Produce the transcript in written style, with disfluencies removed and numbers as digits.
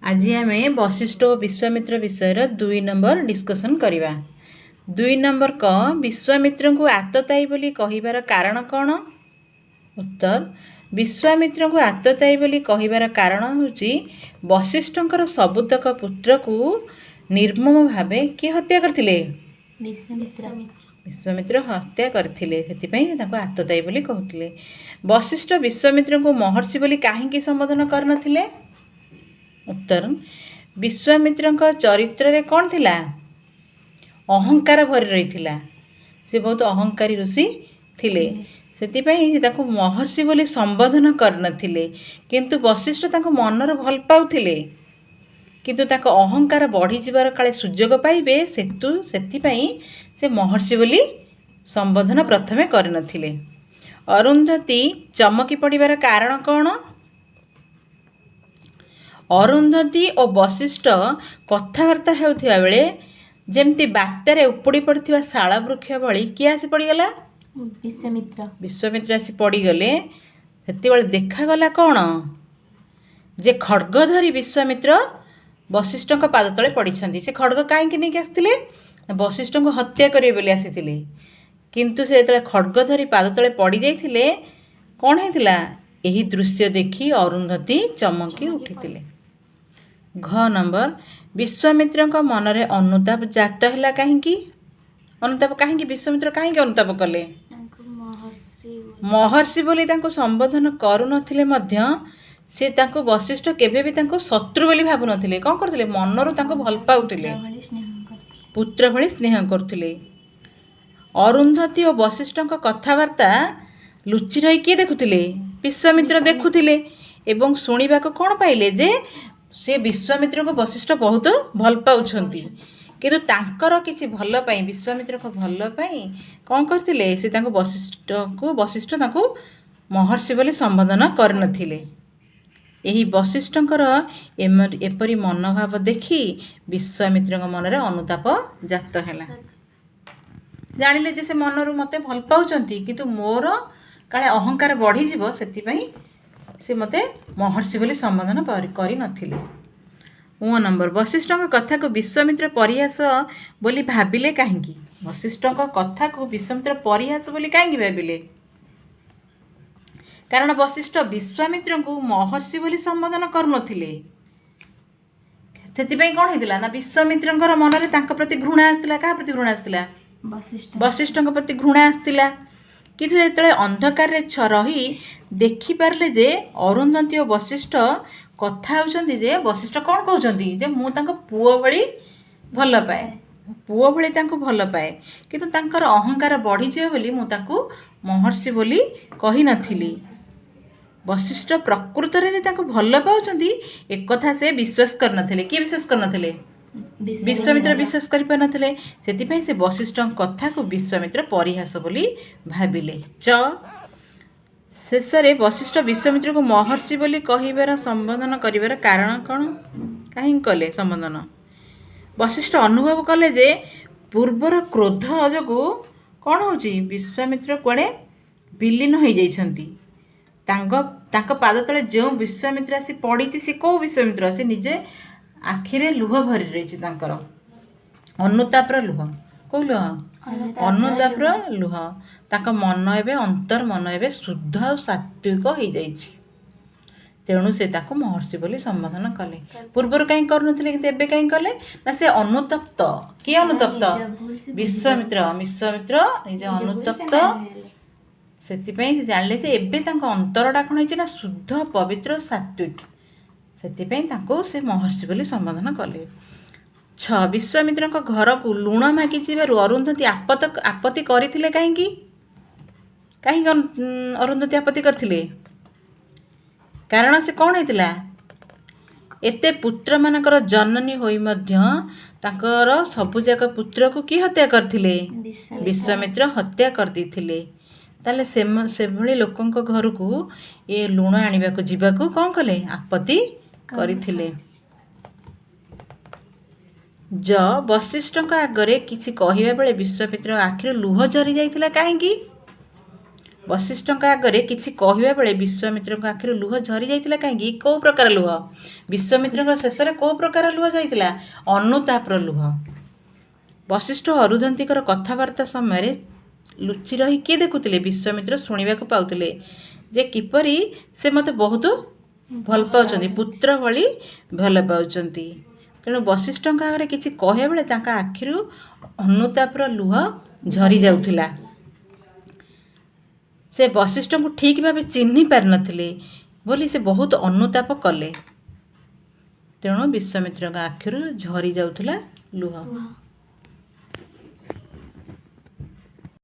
ଆଜି ଆମେ ବଶିଷ୍ଠ ଓ ବିଶ୍ୱାମିତ୍ର ବିଷୟର 2 ନମ୍ବର ଡିସ୍କସନ୍ କରିବା। 2 ନମ୍ବର କ, ବିଶ୍ୱାମିତ୍ରଙ୍କୁ ଆତତାୟୀ ବୋଲି କହିବାର କାରଣ କ'ଣ? ଉତ୍ତର, ବିଶ୍ୱାମିତ୍ରଙ୍କୁ ଆତତାୟୀ ବୋଲି କହିବାର କାରଣ ହେଉଛି, ବଶିଷ୍ଠଙ୍କର ସବୁତକ ପୁତ୍ରକୁ ନିର୍ମମ ଭାବେ କିଏ ହତ୍ୟା କରିଥିଲେ? ବିଶ୍ୱାମିତ୍ର। ବିଶ୍ୱାମିତ୍ର ହତ୍ୟା କରିଥିଲେ। ସେଥିପାଇଁ ତାଙ୍କୁ ଆତତାୟୀ ବୋଲି କହୁଥିଲେ। ବଶିଷ୍ଠ ବିଶ୍ୱାମିତ୍ରଙ୍କୁ ମହର୍ଷି ବୋଲି କାହିଁକି ସମ୍ବୋଧନ କରିନଥିଲେ? ଉତ୍ତର, ବିଶ୍ୱାମିତ୍ରଙ୍କ ଚରିତ୍ରରେ କ'ଣ ଥିଲା? ଅହଙ୍କାର ଭରି ରହିଥିଲା। ସେ ବହୁତ ଅହଙ୍କାରୀ ଋଷି ଥିଲେ। ସେଥିପାଇଁ ସେ ତାଙ୍କୁ ମହର୍ଷି ବୋଲି ସମ୍ବୋଧନ କରିନଥିଲେ। କିନ୍ତୁ ବଶିଷ୍ଠ ତାଙ୍କୁ ମନରୁ ଭଲ ପାଉଥିଲେ, କିନ୍ତୁ ତାଙ୍କ ଅହଙ୍କାର ବଢ଼ିଯିବାର କାଳେ ସୁଯୋଗ ପାଇବେ ସେତୁ, ସେଥିପାଇଁ ସେ ମହର୍ଷି ବୋଲି ସମ୍ବୋଧନ ପ୍ରଥମେ କରିନଥିଲେ। ଅରୁନ୍ଧତୀ ଚମକି ପଡ଼ିବାର କାରଣ କ'ଣ? ଅରୁନ୍ଧତୀ ଓ ବଶିଷ୍ଠ କଥାବାର୍ତ୍ତା ହେଉଥିବା ବେଳେ ଯେମିତି ବାତ୍ୟାରେ ଉପୁଡ଼ି ପଡ଼ିଥିବା ଶାଳ ବୃକ୍ଷ ଭଳି କିଏ ଆସି ପଡ଼ିଗଲା? ବିଶ୍ୱାମିତ୍ର। ବିଶ୍ୱାମିତ୍ର ଆସି ପଡ଼ିଗଲେ। ସେତେବେଳେ ଦେଖାଗଲା କ'ଣ ଯେ ଖଡ଼ଗ ଧରି ବିଶ୍ୱାମିତ୍ର ବଶିଷ୍ଠଙ୍କ ପାଦ ତଳେ ପଡ଼ିଛନ୍ତି। ସେ ଖଡ଼ଗ କାହିଁକି ନେଇକି ଆସିଥିଲେ? ବଶିଷ୍ଠଙ୍କୁ ହତ୍ୟା କରିବେ ବୋଲି ଆସିଥିଲେ। କିନ୍ତୁ ସେ ଯେତେବେଳେ ଖଡ଼ଗ ଧରି ପାଦ ତଳେ ପଡ଼ିଯାଇଥିଲେ, କ'ଣ ହେଇଥିଲା? ଏହି ଦୃଶ୍ୟ ଦେଖି ଅରୁନ୍ଧତୀ ଚମକି ଉଠିଥିଲେ। ଘ ନମ୍ବର, ବିଶ୍ୱାମିତ୍ରଙ୍କ ମନରେ ଅନୁତାପ ଜାତ ହେଲା କାହିଁକି? ଅନୁତାପ କାହିଁକି? ବିଶ୍ୱାମିତ୍ର କାହିଁକି ଅନୁତାପ କଲେ? ତାଙ୍କୁ ମହର୍ଷି ମହର୍ଷି ବୋଲି ତାଙ୍କୁ ସମ୍ବୋଧନ କରୁନଥିଲେ ମଧ୍ୟ ସେ ତାଙ୍କୁ, ବଶିଷ୍ଠ କେବେ ବି ତାଙ୍କୁ ଶତ୍ରୁ ବୋଲି ଭାବୁନଥିଲେ। କ'ଣ କରୁଥିଲେ? ମନରୁ ତାଙ୍କୁ ଭଲ ପାଉଥିଲେ। ପୁତ୍ର ଭଳି ସ୍ନେହ କରୁଥିଲେ। ପୁତ୍ର ଭଳି ସ୍ନେହ କରୁଥିଲେ। ଅରୁନ୍ଧତୀ ଓ ବଶିଷ୍ଠଙ୍କ କଥାବାର୍ତ୍ତା ଲୁଚି ରହି କିଏ ଦେଖୁଥିଲେ? ବିଶ୍ୱାମିତ୍ର ଦେଖୁଥିଲେ ଏବଂ ଶୁଣିବାକୁ କ'ଣ ପାଇଲେ ଯେ ସେ ବିଶ୍ୱାମିତ୍ରଙ୍କୁ ବଶିଷ୍ଠ ବହୁତ ଭଲ ପାଉଛନ୍ତି। କିନ୍ତୁ ତାଙ୍କର କିଛି ଭଲ ପାଇଁ, ବିଶ୍ୱାମିତ୍ରଙ୍କ ଭଲ ପାଇଁ କ'ଣ କରିଥିଲେ? ସେ ତାଙ୍କୁ ବଶିଷ୍ଠଙ୍କୁ ବଶିଷ୍ଠ ତାଙ୍କୁ ମହର୍ଷି ବୋଲି ସମ୍ବୋଧନ କରିନଥିଲେ। ଏହି ବଶିଷ୍ଠଙ୍କର ଏପରି ମନୋଭାବ ଦେଖି ବିଶ୍ୱାମିତ୍ରଙ୍କ ମନରେ ଅନୁତାପ ଜାତ ହେଲା। ଜାଣିଲେ ଯେ ସେ ମନରୁ ମୋତେ ଭଲ ପାଉଛନ୍ତି, କିନ୍ତୁ ମୋର କାଳେ ଅହଙ୍କାର ବଢ଼ିଯିବ, ସେଥିପାଇଁ ସେ ମୋତେ ମହର୍ଷି ବୋଲି ସମ୍ବୋଧନ କରିନଥିଲେ। ଉଁ ନମ୍ବର, ବଶିଷ୍ଠଙ୍କ କଥାକୁ ବିଶ୍ୱାମିତ୍ର ପରିହାସ ବୋଲି ଭାବିଲେ କାହିଁକି? ବଶିଷ୍ଠଙ୍କ କଥାକୁ ବିଶ୍ୱାମିତ୍ର ପରିହାସ ବୋଲି କାହିଁକି ଭାବିଲେ? କାରଣ ବଶିଷ୍ଠ ବିଶ୍ୱାମିତ୍ରଙ୍କୁ ମହର୍ଷି ବୋଲି ସମ୍ବୋଧନ କରୁନଥିଲେ। ସେଥିପାଇଁ କ'ଣ ହେଇଥିଲା ନା ବିଶ୍ୱାମିତ୍ରଙ୍କର ମନରେ ତାଙ୍କ ପ୍ରତି ଘୃଣା ଆସିଥିଲା। କାହା ପ୍ରତି ଘୃଣା ଆସିଥିଲା? ବଶିଷ୍ଠ। ବଶିଷ୍ଠଙ୍କ ପ୍ରତି ଘୃଣା ଆସିଥିଲା। କିନ୍ତୁ ଯେତେବେଳେ ଅନ୍ଧକାରରେ ରହି ଦେଖିପାରିଲେ ଯେ ଅରୁନ୍ଧତୀ ଓ ବଶିଷ୍ଠ କଥା ହେଉଛନ୍ତି, ଯେ ବଶିଷ୍ଠ କ'ଣ କହୁଛନ୍ତି ଯେ ମୁଁ ତାଙ୍କ ପୁଅ ଭଳି ଭଲ ପାଏ, ପୁଅ ଭଳି ତାଙ୍କୁ ଭଲ ପାଏ, କିନ୍ତୁ ତାଙ୍କର ଅହଙ୍କାର ବଢ଼ିଯିବ ବୋଲି ମୁଁ ତାଙ୍କୁ ମହର୍ଷି ବୋଲି କହିନଥିଲି। ବଶିଷ୍ଠ ପ୍ରକୃତରେ ଯେ ତାଙ୍କୁ ଭଲ ପାଉଛନ୍ତି, ଏକଥା ସେ ବିଶ୍ୱାସ କରିନଥିଲେ। କିଏ ବିଶ୍ୱାସ କରିନଥିଲେ? ବିଶ୍ୱାମିତ୍ର ବିଶ୍ୱାସ କରିପାରିନଥିଲେ। ସେଥିପାଇଁ ସେ ବଶିଷ୍ଠଙ୍କ କଥାକୁ ବିଶ୍ୱାମିତ୍ର ପରିହାସ ବୋଲି ଭାବିଲେ। ଚ, ଶେଷରେ ବଶିଷ୍ଠ ବିଶ୍ୱାମିତ୍ରକୁ ମହର୍ଷି ବୋଲି କହିବାର, ସମ୍ବୋଧନ କରିବାର କାରଣ କ'ଣ? କାହିଁକି କଲେ ସମ୍ବୋଧନ? ବଶିଷ୍ଠ ଅନୁଭବ କଲେ ଯେ ପୂର୍ବର କ୍ରୋଧ ଯୋଗୁଁ କ'ଣ ହେଉଛି, ବିଶ୍ୱାମିତ୍ର କୁଆଡ଼େ ବିଲୀନ ହୋଇଯାଇଛନ୍ତି। ତାଙ୍କ ପାଦ ତଳେ ଯେଉଁ ବିଶ୍ୱାମିତ୍ର ଆସି ପଡ଼ିଛି, ସେ କେଉଁ ବିଶ୍ୱାମିତ୍ର? ସେ ନିଜେ ଆଖିରେ ଲୁହ ଭରି ରହିଛି ତାଙ୍କର, ଅନୁତାପର ଲୁହ। କେଉଁ ଲୁହ? ଅନୁତାପର ଲୁହ। ତାଙ୍କ ମନ ଏବେ, ଅନ୍ତର ମନ ଏବେ ଶୁଦ୍ଧ ଆଉ ସାତ୍ୱିକ ହେଇଯାଇଛି। ତେଣୁ ସେ ତାକୁ ମହର୍ଷି ବୋଲି ସମ୍ବୋଧନ କଲେ। ପୂର୍ବରୁ କାହିଁ କରୁନଥିଲେ, କିନ୍ତୁ ଏବେ କାହିଁ କଲେ ନା ସେ ଅନୁତପ୍ତ। କିଏ ଅନୁତପ୍ତ? ନିଜ ଭୁଲ ସେ ବିଶ୍ୱାମିତ୍ର। ବିଶ୍ୱାମିତ୍ର ନିଜ ନିଜ ଭୁଲ ସେ ଅନୁତପ୍ତ। ମାନିନେଲେ। ସେଥିପାଇଁ ସେ ଜାଣିଲେ ଯେ ଏବେ ତାଙ୍କ ଅନ୍ତରଟା କ'ଣ ହେଇଛି ନା ଶୁଦ୍ଧ, ପବିତ୍ର, ସାତ୍ୱିକ। ସେଥିପାଇଁ ତାଙ୍କୁ ସେ ମହର୍ଷି ବୋଲି ସମ୍ବୋଧନ କଲେ। 6, ବିଶ୍ୱାମିତ୍ରଙ୍କ ଘରକୁ ଲୁଣ ମାଗିଯିବାରୁ ଅରୁନ୍ଧତୀ ଆପତ୍ତି କରିଥିଲେ କାହିଁକି? କାହିଁକି ଅରୁନ୍ଧତୀ ଆପତ୍ତି କରିଥିଲେ? କାରଣ ସେ କ'ଣ ହେଇଥିଲା? ଏତେ ପୁତ୍ରମାନଙ୍କର ଜନନୀ ହୋଇ ମଧ୍ୟ ତାଙ୍କର ସବୁଯାକ ପୁତ୍ରକୁ କିଏ ହତ୍ୟା କରିଥିଲେ? ବିଶ୍ୱାମିତ୍ର। ବିଶ୍ୱାମିତ୍ର ହତ୍ୟା କରିଦେଇଥିଲେ। ତାହେଲେ ସେଭଳି ଲୋକଙ୍କ ଘରକୁ ଏ ଲୁଣ ଆଣିବାକୁ ଯିବାକୁ କ'ଣ କଲେ? ଆପତ୍ତି କରିଥିଲେ। ଜ, ବଶିଷ୍ଠଙ୍କ ଆଗରେ କିଛି କହିବା ବେଳେ ବିଶ୍ୱାମିତ୍ରଙ୍କ ଆଖିରୁ ଲୁହ ଝରି ଯାଇଥିଲା କାହିଁକି? ବଶିଷ୍ଠଙ୍କ ଆଗରେ କିଛି କହିବା ବେଳେ ବିଶ୍ୱାମିତ୍ରଙ୍କ ଆଖିରୁ ଲୁହ ଝରି ଯାଇଥିଲା କାହିଁକି? କେଉଁ ପ୍ରକାର ଲୁହ? ବିଶ୍ୱାମିତ୍ରଙ୍କ ଶେଷରେ କେଉଁ ପ୍ରକାର ଲୁହ ଯାଇଥିଲା? ଅନୁତାପର ଲୁହ। ବଶିଷ୍ଠ ଅରୁନ୍ଧତୀଙ୍କର କଥାବାର୍ତ୍ତା ସମୟରେ ଲୁଚି ରହି କିଏ ଦେଖୁଥିଲେ? ବିଶ୍ୱାମିତ୍ର ଶୁଣିବାକୁ ପାଉଥିଲେ ଯେ କିପରି ସେ ମୋତେ ବହୁତ ଭଲ ପାଉଛନ୍ତି, ପୁତ୍ର ଭଳି ଭଲ ପାଉଛନ୍ତି। ତେଣୁ ବଶିଷ୍ଠଙ୍କ ଆଗରେ କିଛି କହିବା ବେଳେ ତାଙ୍କ ଆଖିରୁ ଅନୁତାପର ଲୁହ ଝରି ଯାଉଥିଲା। ସେ ବଶିଷ୍ଠଙ୍କୁ ଠିକ୍ ଭାବେ ଚିହ୍ନି ପାରିନଥିଲେ ବୋଲି ସେ ବହୁତ ଅନୁତାପ କଲେ। ତେଣୁ ବିଶ୍ୱାମିତ୍ରଙ୍କ ଆଖିରୁ ଝରି ଯାଉଥିଲା ଲୁହ। ଲୁହ।